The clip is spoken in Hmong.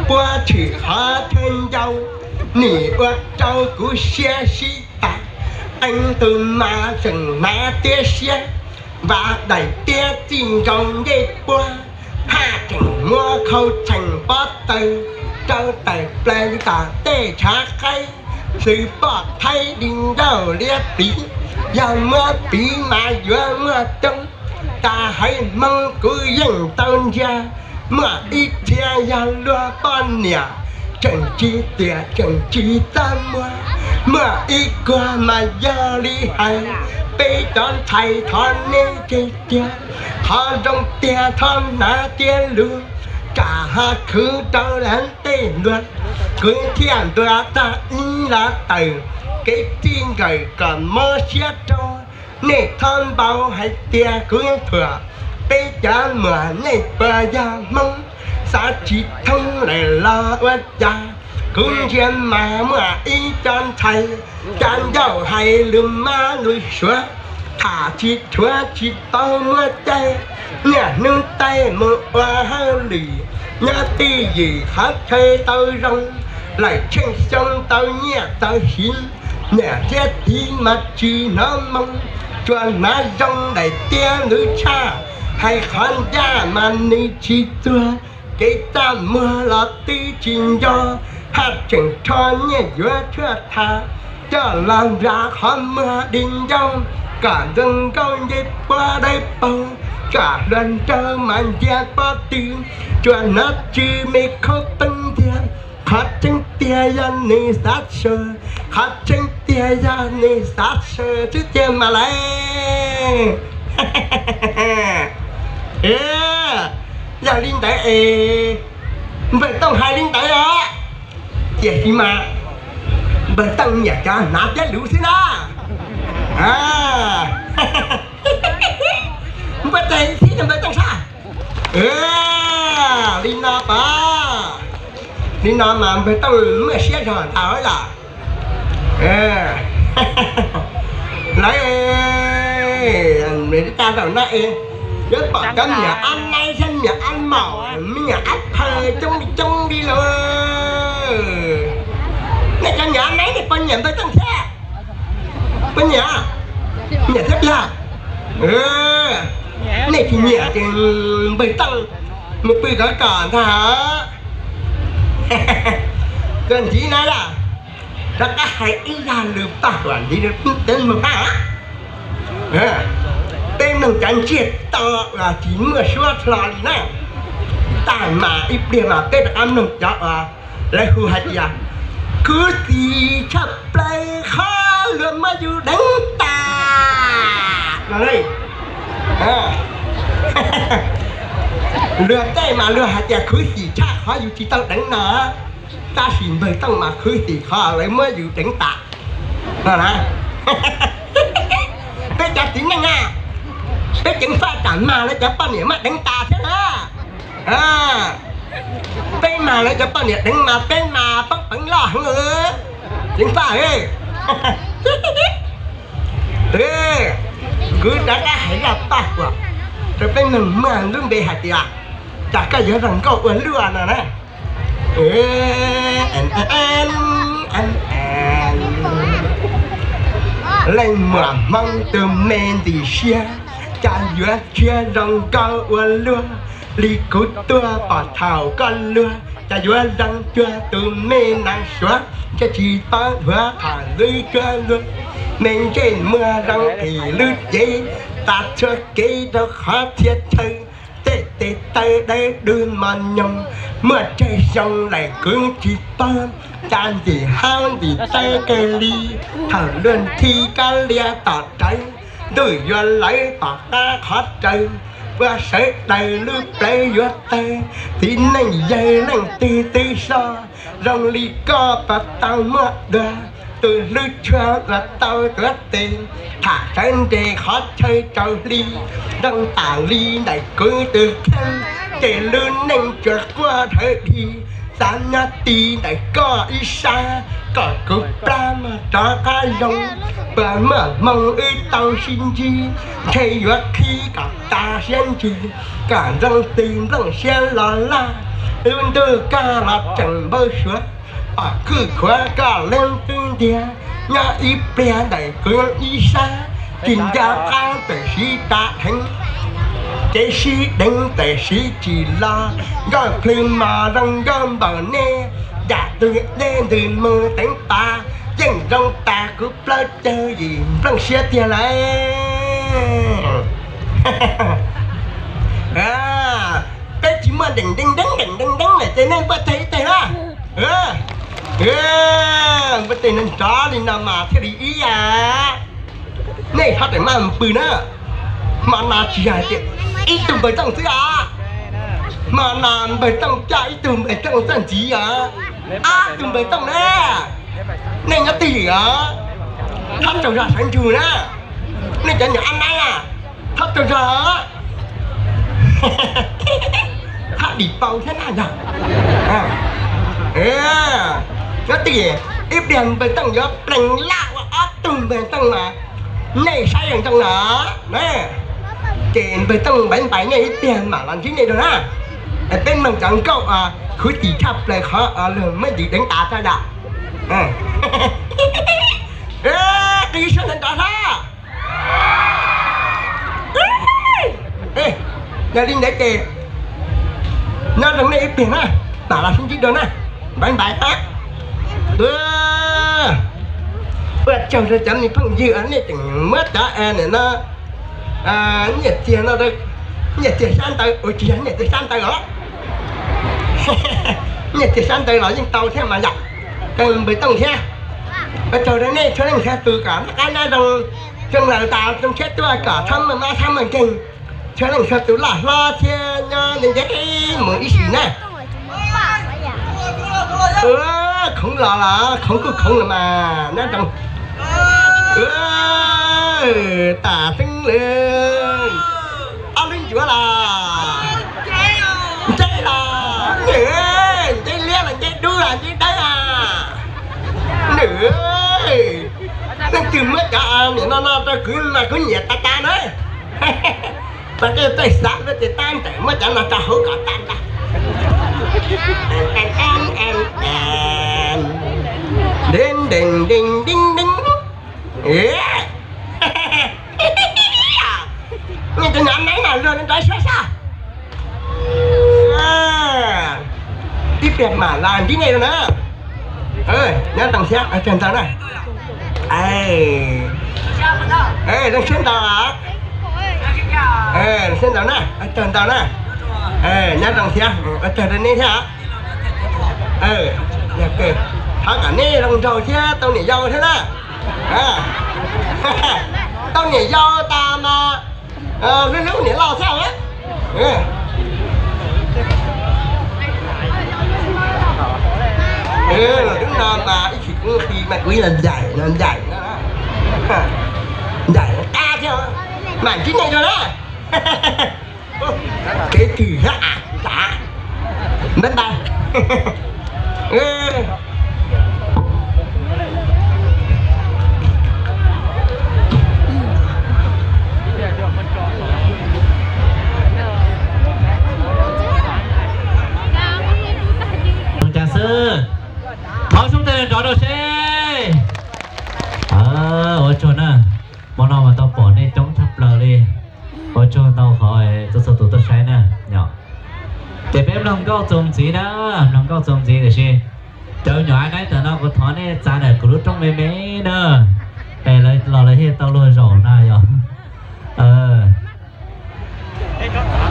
puab tshwm qhov chaw ncau, nim ua rau kuv siab sib tas, qee tus mas tseem hnav tiab siab, vas daim tiab txij nkaus ncej puab, haj tseem muab khau tsheem pob taws, rau tawm plaws tom tej tshav qaib, xws poj thaib di ncauj liab pliv, yog muab piv mas yuav muaj coob, tas haiv Hmoob kuv yeej tau ntsia, muaj ib txhia yog luag poj niam, tseem tsis tiam tseem tsis txaj muag, muaj ib kuag mas yog li hais, peb cov ntxhais thov neb tseg tiag, qhov zoo tiag thov hnav tiab lug, tsam ho khwv rau lawv tej luag, kuv thiaj ntuas tag ib lo tawm, kev txij nkawm kom mob siab rau, nej txhob npau hais tias kuv thuam, peb cov muam nej puas yog Hmoob, xav tsis thoob lawm los ua cas, kuv ntsia mas muaj ib co ntxhais, cas ncauj hais lus Mab lus Suav, tham tsis dhuav tsis paub muab caij, niaj hnub taij mus ua hauj lwm, nyob twj ywm qhov chaw tau zoo, lawm tsheej xyoo tau nyiaj tau hiv, niam thiab txiv mas tsis hnov moo, tsuas hnav zoo daim tiab lub tshaj, hais qhov ncaj mas nws tsis txuag, kev txaj muag los twb tsis nco, haj tseem rho nyiaj yuav tshuaj tha, coj los nplas qhov muag di ncauj, kom zoo nkauj nce puab dawb paug, tsam hluas nraug mas ncia pob tw, tsuas hnov tsw me khaub poob ntiag, qhov tseeb tiag yog nws xav saw, qhov tseeb tiag yog nws xav saw xwb tiag mas lauj. Yog li ntawd es npawg Tooj hais li ntawd os, tiam sis mas npawg Tooj nyiam cov hnav tiab luv xwb na. Npawg Tooj hais li thiab npawg Tooj sab. Li no pab, li no mas npawg Tooj muaj siab zog ntag yom. Lawv, tag zaum no es yuav pom cov niam ab naib thiab niam ab maum, me niam ab phaw coob li coob li lauj. Nej cov niam ab naib nej puas nyiam npawg Tooj thiab? Puas nyiam? Nyiam thiab tiag. Nej tsis nyiam ces npawg Tooj mus pw kov kom ntag. Koj ntxiv na yom, rov qab hais ib zaj lus paj huam ntxiv rau peb mloog na. Peb mloog cov ntsiag to uas tsis muaj suab hlo li na. Tag mas ib pliag mas peb rov qab mloog cov uas lawv hu hais tias khuv xim tshaj plaws qhov luag muab yus deev tas no. Luag tej mas luag hais tias khuv xim tshaj qhov yus tsis tau deev no, tab sis npawg Tooj mas khuv xim qhov lawv muab yus deev tas no na. Peb cov txiv neej na, peb ceev faj tsam mag lawv cov poj niam muab deev tas thiab na. Peb mag lawv cov poj niam deev mas peb mas poob peev loj heev. Ceev faj, kuv rov qab hais zaj paj huam rau peb mloog, muaj lub npe hais tias cas koj yuav zoo nkauj ua luaj no na. Leej muam Hmoob tus me ntxim siab, cas yuav tshiab zoo nkauj ua luaj li kuv tuaj pom thaum koj luag, cas yuav zoo cuag tus me nas Suav, ntsej tsis paub dhuav qhov lub cuab luag, me ntsej muag zoo qis lub cev, tas txhua kev rau qhov txhia chaw, tej tes taw dawb dub mos nyoos, muaj tsawg xyoo lawm kuv tsis paub, cas ntxim haub ntxim tawv kawg li, thaum luag nthi kab lia tom rawv, ntuj yuav lawv tom qab qhov rawv, ua sawv daws lub plawv yuav tawg, txiv neej yawg leej twg twb soj, zoo li koj puas tau muaj dua, tus hlwb tshuaj uas tau tuav tes, tham sawv nres qhov chaw tsaus hli, zoo tam li ntawm kuv tus kheej, ces lub neej tsuas quaj dhawv dhi, xav nyob ti ntawm koj ib sab, kom kuv plab mog rov qab zoo, puas muaj hmoo wb tau sib ntsib, ntshe yuav qhib kom tas siab ntsws, kom nroo twg nplooj siab los laj, Lub ntuj koj los tseem npau suav, pom kwj khuav koj leej twg ntiag. Nyob ib pliag ntawm kuv ib sab, tsis nco qab tawm siv tas dheev, kev sib deev tawm siv tsis los. Nkauj plhws mos zoo nkauj npaum nej, yam tus dej ntws mus teev pas, yeej zoo tas kuv plaub caug yim nplooj siab tiag lauj. Peb tsis muaj deem deej deeb deem deej deeb lawm ces nej npuaj teg ib teg na. Npuaj teg nrov li no mas thiaj li ib yam. Nej txhob rawm maj mus pw na. Hmo no tsis yog tias ib tug npawg tooj xwb os. Hmo no npawg tooj coj ib tug npawg tooj txoj ntxiv os. Ob tug npawg tooj na. Nej nyob twj ywm os, txhob tsaug zog sawv ntsug na. Nej cov nyuam ab naib na, txhob tsaug zog. Hab dim pau thiab na yog. Nyob twj ywm, ib pliag npawg tooj yuav plees laj ua ob tug npawg tooj mas nej saib zoo zoo na. Ces npawg tooj npaiv npais nej ib pliag mam los ntsib nej dua na. Peb mloog cov nkauj khuv tim tshaj plaws qhov luag muab ntsis deev tas tso yom. Qhov ywg sab ntawd nrov hlob. Yog li ntawd ces nyob zoo nej ib pliag na, mam los sib ntsib dua na. Npaiv npais. Ua tsaug rau cov me phooj ywg nej tseem muab cov no nyiaj txiag no, nyiaj txiag sab ntawd, ua tsis yog nyiaj txiag sab ntawd os. Nyiaj txiag sab ntawd los yeej tau thiab mas yom. Koj npawg tooj thiab. Ua tsaug rau nej txhua leej txhua tus kom noj qab nyob zoo, zoo lawm tas zoo tshiab tuaj kom txhob muaj mob txhob muaj nkeeg, txhua leej txhua tus loj hlob thiab nyob ntev ntev mus ib sim na. Khoov los los khoov kuj khoov los mas nyob zoo. Tas xeeb lawm. Ob lub ncuav los, nceb los, nceb liab los nceb dub los nceb dawb a. Nws, leej twg muab cov niam no no rau kuv mas kuv nyiam tas tas na. Txawm tej xav lub ces tab ntawm muab cov no rau hauv kom tag nrho. Deeb deeg deeg deeg deeg. Nej cov nyuam ab naib no luag nrov sab sab. Ib pliag mam los ntsib nej dua na. Nyob zoo thiab, ua tsaug ntau na. Zoo siab ntau, zoo siab ntau na, ua tsaug ntau na. Nyob zoo thiab, ua tsaug rau nej thiab. Thov kom nej zoo nraug thiab tau niam yau thiab na. Tau niam yau tas mas hlub hlub niam loj thiab. Los hnub no mas ib chim kuv qhia mas kuv los ncaim los ncaim, ncaim qab thiab, mam ntsib nej dua na. Kev twg thiab a, ncaim, bye bye. Cas xwb, thov sub teg nrov rau seb. Ua tsaug na, hmo no mas tau pom nej coob tshaj plaws li. Ua tsaug ntau qhov txhua txhua tus tuaj saib na. Ces peb mloog nkauj txuas ntxiv na, mloog nkauj txuas ntxiv tiam sis cov nyuam ab naib ntawm no kuv thov nej txav ntawm kuv lub rooj me me na. Es los lawv thiaj tau luag zaum na yog.